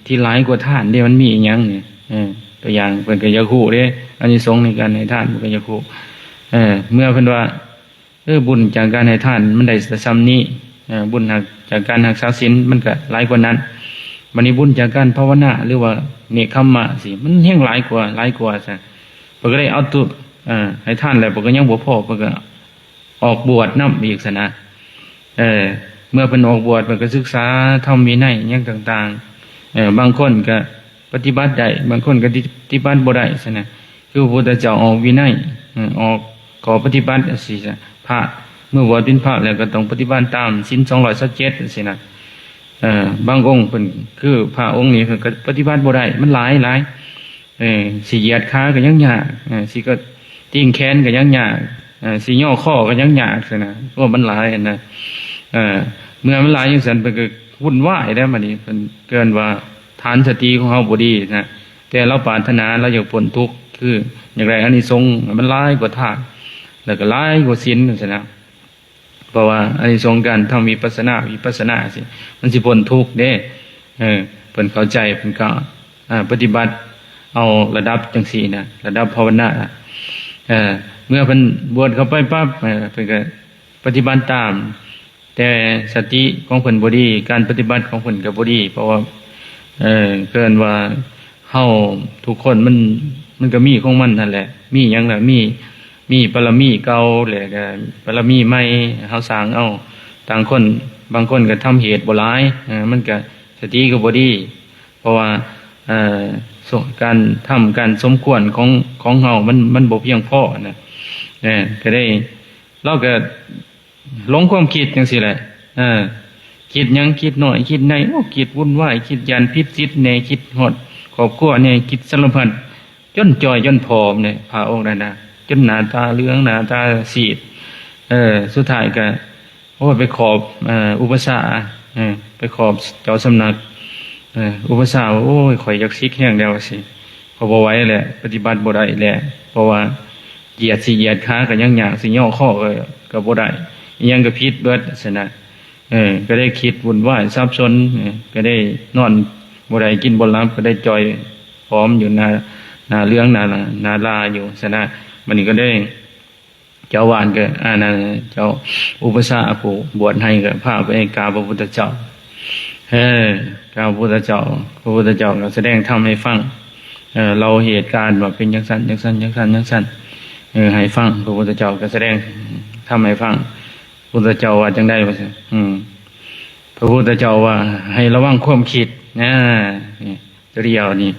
ທີ່ຫຼາຍກວ່າທານເດ້ ມັນມີອີ່ຫຍັງນີ້ ເອີ ຕົວຢ່າງເພິ່ນກະຢາກຮູ້ເດ້ ອານິສົງໃນການໃຫ້ທານເພິ່ນກະຢາກຮູ້ ເອີ ເມື່ອເພິ່ນວ່າ ເອີ ບຸນຈາກການໃຫ້ທານມັນໄດ້ແຕ່ສ່ຳນີ້ ເອີ ບຸນຈາກການຮັກສາສິນມັນກະຫຼາຍກວ່ານັ້ນ ບັດນີ້ບຸນຈາກການພາວະນາ ຫຼືວ່າເນກຂຳມະຊີ້ ມັນແຮ່ງຫຼາຍກວ່າ ຫຼາຍກວ່າຊັ້ນ ເພິ່ນກໍໄດ້ເອົາຕົວ ເອີ ໃຫ້ທານແລ້ວ ເພິ່ນກໍຍັງບໍ່ພໍ ເພິ່ນກໍອອກບວດນຳອີກຊັ້ນນະ ເອີ ເມື່ອເພິ່ນອອກບວດ ເພິ່ນກໍສຶກສາທຳວິໄນຫຍັງຕ່າງໆ ເອີ ບາງຄົນກໍປະຕິບັດໄດ້ ບາງຄົນກໍປະຕິບັດບໍ່ໄດ້ຊັ້ນນະ ຄືພະພຸດທະເຈົ້າອອກວິໄນ ເອີ ອອກຂໍ້ປະຕິບັດຈັ່ງຊີ້ຊະ ພະເມື່ອບວດເປັນພະແລ້ວກໍຕ້ອງປະຕິບັດຕາມສິນສອງຮ້ອຍຊາວເຈັດຈັ່ງຊີ້ນະ ເອີ ບາງອົງເພິ່ນ ຄືພະອົງນີ້ເພິ່ນກໍປະຕິບັດບໍ່ໄດ້ ມັນຫຼາຍ ຫຼາຍ ເອີ ຊິຢຽດຂາກໍຍັງຍາກ ເອີ ຊິກະຕີງແຂນກໍຍັງຍາກ ເອີ ຊິຍໍ້ຄໍກໍຍັງຍາກຊັ້ນນະ ໂອ້ ມັນຫຼາຍຫັ້ນນະ ເອີ ເມື່ອມັນຫຼາຍຈັ່ງຊັ້ນ ເພິ່ນກໍວຸ່ນວາຍແລ້ວ ບັດນີ້ເພິ່ນເອີ້ນວ່າ ຖານສະຕິຂອງເຮົາບໍ່ດີນະ ແຕ່ລາວປາດຖະໜາ ລາວຢາກພົ້ນທຸກ ຄືຢາກໄດ້ອານິສົງໃຫ້ມັນຫຼາຍກວ່າທານ ແລ້ວກໍຫຼາຍກວ່າສິນຈັ່ງຊີ້ນະ ເພາະວ່າອານິສົງການທຳວິປັດສະນາ ວິປັດສະນາຊີ້ ມັນຊິພົ້ນທຸກເດ້ ເອີ ເພິ່ນເຂົ້າໃຈ ເພິ່ນກໍ ອາ ປະຕິບັດເອົາລະດັບຈັ່ງຊີ້ນະ ລະດັບພາວະນາ ເອີ ເມື່ອເພິ່ນບວດເຂົ້າໄປປັບ ເອີ ເພິ່ນກໍປະຕິບັດຕາມ ແຕ່ສະຕິຂອງເພິ່ນບໍ່ດີ ການປະຕິບັດຂອງເພິ່ນກໍບໍ່ດີ ເພາະວ່າ ເອີ ເອີ້ນວ່າເຮົາທຸກຄົນມັນ ມັນກໍມີຂອງມັນຫັ້ນແຫຼະ ມີຫຍັງລະ ມີ ມີບາລະມີເກົ່າ ແລ້ວກໍບາລະມີໃໝ່ ເຮົາສ້າງເອົາ ຕ່າງຄົນ ບາງຄົນກໍທຳເຫດບໍ່ຫຼາຍ ເອີ ມັນກໍສະຕິກໍບໍ່ດີ ເພາະວ່າ ເອີ ການທຳການສົມຄວນຂອງ ຂອງເຮົາ ມັນ ມັນບໍ່ພຽງພໍນະ. ເອີ ກໍໄດ້ ລາວກໍຫຼົງຄວາມຄິດຈັ່ງຊີ້ແຫຼະ. ເອີ ຄິດຫຍັງ? ຄິດນ້ອຍ ຄິດໃຫຍ່ ໂອ້ ຄິດວຸ່ນວາຍ ຄິດຢ້ານຜິດສິດແດ່ ຄິດຮອດຄອບຄົວແດ່ ຄິດສາລະພັດ ຈົນຈ່ອຍ ຈົນຜອມເດ້ ພະອົງນັ້ນນະ ຈົນໜ້າຕາເຫຼືອງ ໜ້າຕາຊີດ. ເອີ ສຸດທ້າຍກໍ ໂອ້ຍ ໄປຂອບ ເອີ ອຸປະຊາ ເອີ ໄປຂອບເຈົ້າສຳນັກ. ເອີ ອຸປະຊາວ່າ ໂອ້ຍ ຂ້ອຍຢາກສິກແຮງແລ້ວ ວ່າຊີ້ ຂ້ອຍບໍ່ໄຫວແລ້ວ ປະຕິບັດບໍ່ໄດ້ແລ້ວ ເພາະວ່າຢຽດຊິຢຽດຂາກໍຍັງຍາກ ຊິຍໍ້ຄໍກໍ ກໍບໍ່ໄດ້ ອີ່ຫຍັງກໍຜິດເບິດ ຊັ້ນນະ. ເອີ ກໍໄດ້ຄິດວຸ່ນວາຍສັບສົນ ເອີ ກໍໄດ້ນອນບໍ່ໄດ້ກິນບໍ່ຫຼັບ ກໍໄດ້ຈ່ອຍຜອມຢູ່ ໜ້າ ໜ້າເຫຼືອງ ໜ້າ ໜ້າລາຢູ່ ຊັ້ນນະ. ບັດນີ້ກໍໄດ້ ເຈົ້າອາວາດກໍ ອັນນັ້ນ ເຈົ້າອຸປະຊາຜູ້ບວດໃຫ້ກໍພາໄປກາບພະພຸດທະເຈົ້າ. ເອີ ກາບພະພຸດທະເຈົ້າ ພະພຸດທະເຈົ້າກໍສະແດງທຳໃຫ້ຟັງ ເອີ ເລົ່າເຫດການວ່າເປັນຈັ່ງຊັ້ນ ຈັ່ງຊັ້ນ ຈັ່ງຊັ້ນ ຈັ່ງຊັ້ນ ເອີ ໃຫ້ຟັງ. ພະພຸດທະເຈົ້າກໍສະແດງທຳໃຫ້ຟັງ. ພະພຸດທະເຈົ້າວ່າຈັ່ງໃດ ວ່າຊັ້ນ? ອືມ ພະພຸດທະເຈົ້າວ່າໃຫ້ລະວັງຄວາມຄິດນະ. ນີ້ ຕົວດຽວນີ້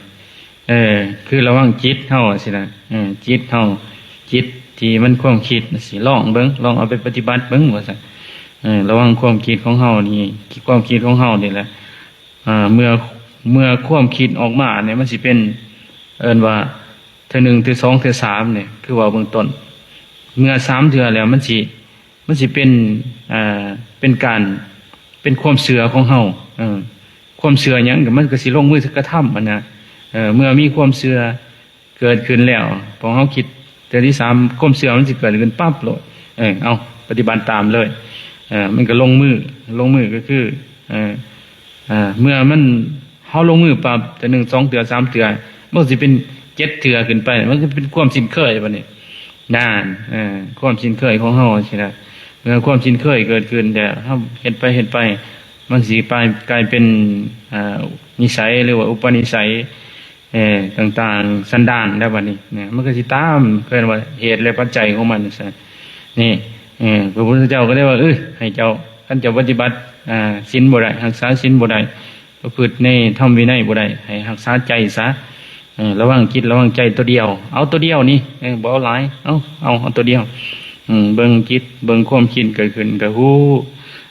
ເອີ ຄືລະວັງຈິດເຮົາ ວ່າຊີ້ນະ. ເອີ ຈິດເຮົາ ຈິດທີ່ມັນຄວາມຄິດ ຊິລອງເບິ່ງ ລອງເອົາໄປປະຕິບັດເບິ່ງ ວ່າຊັ້ນ. ເອີ ລະວັງຄວາມຄິດຂອງເຮົານີ້ ຄວາມຄິດຂອງເຮົານີ້ແຫຼະ. ເອີ ເມື່ອ ເມື່ອຄວາມຄິດອອກມານີ້ ມັນຊິເປັນ ເອີ້ນວ່າເທື່ອໜຶ່ງ ເທື່ອສອງ ເທື່ອສາມນີ້ ຄືເວົ້າເບື້ອງຕົ້ນ. ເມື່ອສາມເທື່ອແລ້ວ ມັນຊິ ມັນຊິເປັນ ເອີ ເປັນການ ເປັນຄວາມເຊື່ອຂອງເຮົາ. ເອີ ຄວາມເຊື່ອຫຍັງ ກໍມັນກໍຊິລົງມືກະທຳຫັ້ນນະ. ເອີ ເມື່ອມີຄວາມເຊື່ອເກີດຂຶ້ນແລ້ວ ພວກເຮົາຄິດເທື່ອທີສາມ ຄວາມເຊື່ອມັນຊິເກີດຂຶ້ນປັບໂລດ. ເອີ ເອົາ ປະຕິບັດຕາມເລີຍ. ເອີ ມັນກໍລົງມື ລົງມືກໍຄື ເອີ ເອີ ເມື່ອມັນ ເຮົາລົງມືປັບ ເທື່ອໜຶ່ງ ສອງເທື່ອ ສາມເທື່ອ ມັນກໍຊິເປັນເຈັດເທື່ອຂຶ້ນໄປ ມັນກໍເປັນຄວາມຊິນເຄີຍບັດນີ້. ນັ້ນ ເອີ ຄວາມຊິນເຄີຍຂອງເຮົາຊີ້ນະ. ເມື່ອຄວາມຊິນເຄີຍເກີດຂຶ້ນແລ້ວ ເຮົາເຮັດໄປ ເຮັດໄປ ມັນຊິກາຍ ກາຍເປັນ ເອີ ນິໄສ ຫຼືວ່າອຸປະນິໄສ ເອີ ຕ່າງໆ ສັນດານແລ້ວບັດນີ້ນະ ມັນກໍຊິຕາມ ເອີ້ນວ່າເຫດ ແລະ ປັດໄຈຂອງມັນຊັ້ນ. ນີ້ ເອີ ພະພຸດທະເຈົ້າກໍໄດ້ວ່າ ເອີ ໃຫ້ເຈົ້າ ຄັນເຈົ້າປະຕິບັດ ອາ ສິນບໍ່ໄດ້ ຮັກສາສິນບໍ່ໄດ້ ປະພຶດໃນທຳວິໄນບໍ່ໄດ້ ໃຫ້ຮັກສາໃຈຊະ. ເອີ ລະວັງຈິດ ລະວັງໃຈຕົວດຽວ ເອົາຕົວດຽວນີ້ ເອີ ບໍ່ເອົາຫຼາຍ ເອົາ ເອົາ ເອົາຕົວດຽວ. ເບິ່ງຈິດ ເບິ່ງຄວາມຄິດເກີດຂຶ້ນກໍຮູ້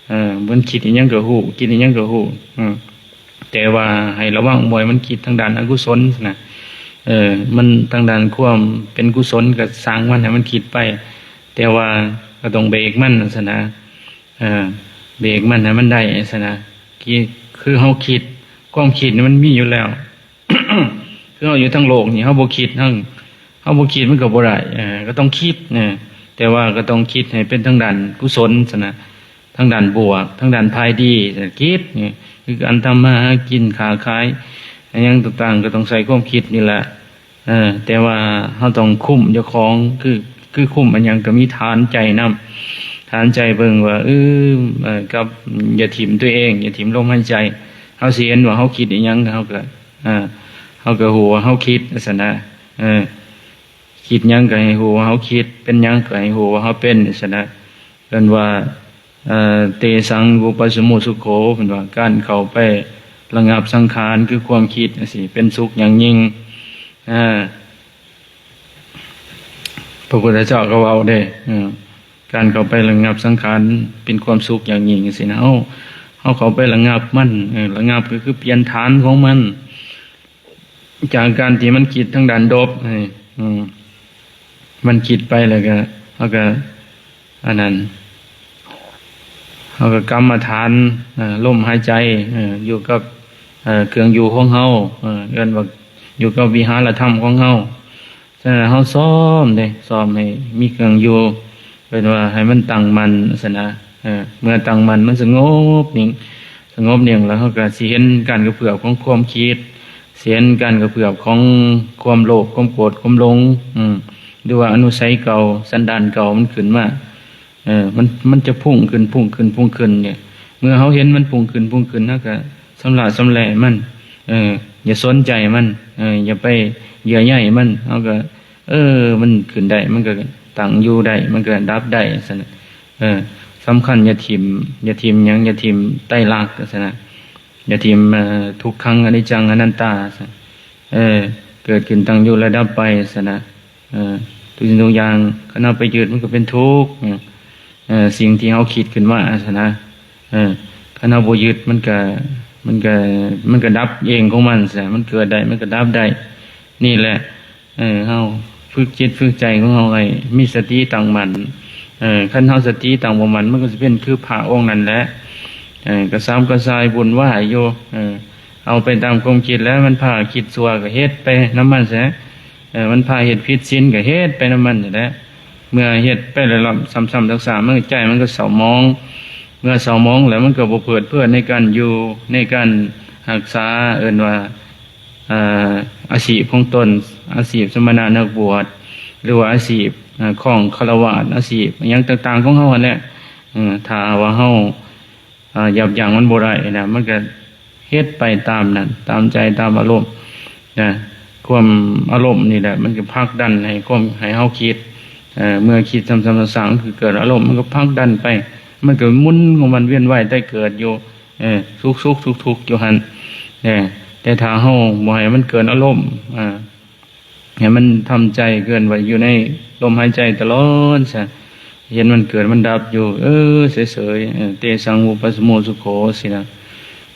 ເອີ ມັນຄິດອີ່ຫຍັງກໍຮູ້ ຄິດອີ່ຫຍັງກໍຮູ້. ເອີ ແຕ່ວ່າໃຫ້ລະວັງ ບໍ່ໃຫ້ມັນຄິດທາງດ້ານອະກຸສົນນະ. ເອີ ມັນທາງດ້ານຄວາມເປັນກຸສົນກໍຊ່າງມັນ ໃຫ້ມັນຄິດໄປ ແຕ່ວ່າກໍຕ້ອງເບຣກມັນຊັ້ນນະ. ເອີ ເບຣກມັນໃຫ້ມັນໄດ້ຊັ້ນນະ. ຄືເຮົາຄິດ ຄວາມຄິດນີ້ມັນມີຢູ່ແລ້ວ ຄືເຮົາຢູ່ທາງໂລກນີ້ ເຮົາບໍ່ຄິດ ເຮົາ ເຮົາບໍ່ຄິດມັນກໍບໍ່ໄດ້. ເອີ ກໍຕ້ອງຄິດ ເອີ ແຕ່ວ່າກໍຕ້ອງຄິດໃຫ້ເປັນທາງດ້ານກຸສົນຊັ້ນນະ ທາງດ້ານບວກ ທາງດ້ານຝ່າຍດີ. ຄິດນີ້ຄືການທຳມາຫາກິນ ຄ້າຂາຍ ອີ່ຫຍັງຕ່າງໆ ກໍຕ້ອງໃຊ້ຄວາມຄິດນີ້ແຫຼະ. ເອີ ແຕ່ວ່າເຮົາຕ້ອງຄຸມເຈົ້າຂອງ ຄື ຄືຄຸມອັນຫຍັງ ກໍມີຖານໃຈນຳ ຖານໃຈເບິ່ງວ່າ ເອີ ເອີ ກັບ ຢ່າຖິ້ມຕົວເອງ ຢ່າຖິ້ມລົມຫາຍໃຈ. ເຮົາຊິເຫັນວ່າເຮົາຄິດອີ່ຫຍັງ ເຮົາກໍ ເອີ ເຮົາກໍຮູ້ວ່າເຮົາຄິດຊັ້ນນະ. ເອີ ຄິດຫຍັງກໍໃຫ້ຮູ້ວ່າເຮົາຄິດ ເປັນຫຍັງກໍໃຫ້ຮູ້ວ່າເຮົາເປັນຊັ້ນນະ. ເອີ້ນວ່າ ເອີ ເຕສັງ ວິປັດສະໂມສຸໂຂ ເພິ່ນວ່າ ການເຂົ້າໄປລະງັບສັງຂານ ຄືຄວາມຄິດຈັ່ງຊີ້ ເປັນສຸກຢ່າງຍິ່ງ. ເອີ ພະພຸດທະເຈົ້າກໍເວົ້າເດ້ ເອີ ການເຂົ້າໄປລະງັບສັງຂານ ເປັນຄວາມສຸກຢ່າງຍິ່ງ ຈັ່ງຊີ້ນະ. ເຮົາ ເຮົາເຂົ້າໄປລະງັບມັນ ເອີ ລະງັບກໍຄືປ່ຽນຖານຂອງມັນ ຈາກການທີ່ມັນຄິດທາງດ້ານລົບ ເອີ ມັນຄິດໄປແລ້ວກໍ ເຮົາກໍ ອັນນັ້ນ ເຮົາກໍກຳມະຖານ ເອີ ລົມຫາຍໃຈ ເອີ ຢູ່ກັບ ເອີ ເຄື່ອງຢູ່ຂອງເຮົາ ເອີ ເອີ້ນວ່າຢູ່ກັບວິຫາລະທຳຂອງເຮົາ. ສະນັ້ນເຮົາຊ້ອມເດ້ ຊ້ອມໃຫ້ມີເຄື່ອງຢູ່ ເອີ້ນວ່າໃຫ້ມັນຕັ້ງໝັ້ນຊັ້ນນະ. ເອີ ເມື່ອຕັ້ງໝັ້ນ ມັນສະຫງົບນິ່ງ ສະຫງົບນິ່ງແລ້ວ ເຮົາກໍຊິເຫັນການກະເພື່ອມຂອງຄວາມຄິດ ຊິເຫັນການກະເພື່ອມຂອງຄວາມໂລບ ຄວາມໂກດ ຄວາມຫຼົງ ອືມ ຫຼືວ່າອະນຸໄສເກົ່າ ສັນດານເກົ່າມັນຂຶ້ນມາ. ເອີ ມັນ ມັນຈະພຸ່ງຂຶ້ນ ພຸ່ງຂຶ້ນ ພຸ່ງຂຶ້ນນີ້ ເມື່ອເຮົາເຫັນມັນພຸ່ງຂຶ້ນ ພຸ່ງຂຶ້ນ ເຮົາກໍຊຳລະຊຳແຫຼະມັນ ເອີ ຢ່າສົນໃຈມັນ ເອີ ຢ່າໄປເຍື່ອໃຍມັນ ເຮົາກໍ ເອີ ມັນຂຶ້ນໄດ້ ມັນກໍຕັ້ງຢູ່ໄດ້ ມັນກໍດັບໄດ້ຊັ້ນນະ. ເອີ ສຳຄັນຢ່າຖິ້ມ ຢ່າຖິ້ມຫຍັງ ຢ່າຖິ້ມໄຕລັກຊັ້ນນະ ຢ່າຖິ້ມ ເອີ ທຸກຂັງ ອະນິດຈັງ ອະນັດຕາຊັ້ນ. ເອີ ເກີດຂຶ້ນ ຕັ້ງຢູ່ ແລະ ດັບໄປ ຊັ້ນນະ. ເອີ ທຸກສິ່ງທຸກຢ່າງ ຄັນເຮົາໄປຍຶດ ມັນກໍເປັນທຸກ. ເອີ ສິ່ງທີ່ເຮົາຄິດຂຶ້ນມາ ຊັ້ນນະ. ເອີ ຄັນເຮົາບໍ່ຍຶດ ມັນກໍ ມັນກໍ ມັນກໍດັບເອງຂອງມັນ ຊັ້ນນະ. ມັນເກີດໄດ້ ມັນກໍດັບໄດ້. ນີ້ແຫຼະ ເອີ ເຮົາຝຶກຈິດຝຶກໃຈຂອງເຮົາໃຫ້ມີສະຕິຕັ້ງໝັ້ນ. ເອີ ຄັນເຮົາສະຕິຕັ້ງບໍ່ໝັ້ນ ມັນກໍຊິເປັນຄືພະອົງນັ້ນແຫຼະ. ເອີ ກະຊຳກະຊາຍວຸ່ນວາຍຢູ່. ເອີ ເອົາໄປຕາມຄວາມຄິດແຫຼະ ມັນພາຄິດຊົ່ວກໍເຮັດໄປນຳມັນຊະ. ເອີ ມັນພາເຮັດຜິດສິນກໍເຮັດໄປນຳມັນຫັ້ນແຫຼະ. ເມື່ອເຮັດໄປຫຼາຍໆ ຊ້ຳໆຊາກໆ ມັນ ໃຈມັນກໍເສົ້າໝອງ. ເມື່ອເສົ້າໝອງແລ້ວ ມັນກໍບໍ່ເພີດເພີນໃນການຢູ່ ໃນການຮັກສາ ເອີ້ນວ່າ ອາ ອາຊີບຂອງຕົນ, ອາຊີບສະມະນະນັກບວດ ຫຼືວ່າອາຊີບ ອາ ຂອງຄາລະວາດ, ອາຊີບຫຍັງຕ່າງໆຂອງເຮົາຫັ້ນແຫຼະ. ເອີ ຖ້າວ່າເຮົາ ອາ ຢັບຢັ້ງມັນບໍ່ໄດ້ນະ ມັນກໍເຮັດໄປຕາມນັ້ນ ຕາມໃຈ ຕາມອາລົມນະ. ຄວາມອາລົມນີ້ແຫຼະ ມັນກໍຜັກດັນໃຫ້ຄວາມ ໃຫ້ເຮົາຄິດ. ເອີ ເມື່ອຄິດຊ້ຳໆຊາກໆ ມັນກໍເກີດອາລົມ ມັນກໍຜັກດັນໄປ ມັນກໍໝູນຂອງມັນ ວຽນວ່າຍຕາຍເກີດຢູ່ ເອີ ສຸກໆທຸກໆຢູ່ຫັ້ນ. ເອີ ແຕ່ຖ້າເຮົາບໍ່ໃຫ້ມັນເກີດອາລົມ ອາ ໃຫ້ມັນທຳໃຈ ເອີ້ນວ່າຢູ່ໃນລົມຫາຍໃຈຕະຫຼອດຊະ ເຫັນມັນເກີດມັນດັບຢູ່ ເອີ ເສີຍໆ ເອີ ເຕສັງ ວູປັດສະໂມ ສຸໂຂ ຊີ້ນະ.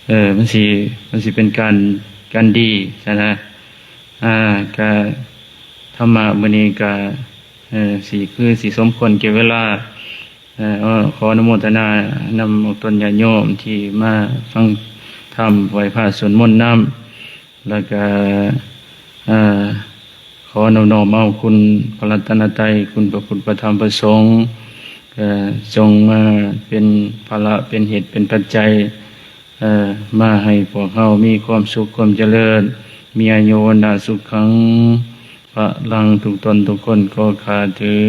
ເອີ ມັນຊິ ມັນຊິເປັນການ ການດີຊັ້ນນະ. ອາ ກະທຳມະມື້ນີ້ກະ ເອີ ຊິຄືຊິສົມຄວນແກ່ເວລາ. ເອີ ຂໍອະນຸໂມທະນານຳອອກຕົນຍາດໂຍມທີ່ມາຟັງທຳ ໄຫວ້ພະສວດມົນນຳ ແລ້ວກະ ເອີ ຂໍນອບນ້ອມເອົາຄຸນພະລັດຕະນະໄຕ ຄຸນພະພຸດ ພະທຳ ພະສົງ ເອີ ຈົ່ງມາເປັນພາລະ ເປັນເຫດ ເປັນປັດໄຈ ເອີ ມາໃຫ້ພວກເຮົາມີຄວາມສຸກ ຄວາມຈະເລີນ ມີອາຍຸ ວັນນະ ສຸຂັງ ພະລັງ ທຸກຕົນທຸກຄົນ ຂໍຂ້າເທີ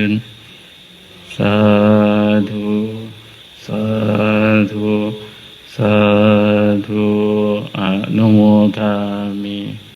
ນ. ສາທຸ ສາທຸ ສາທຸ ອະນຸໂມທາ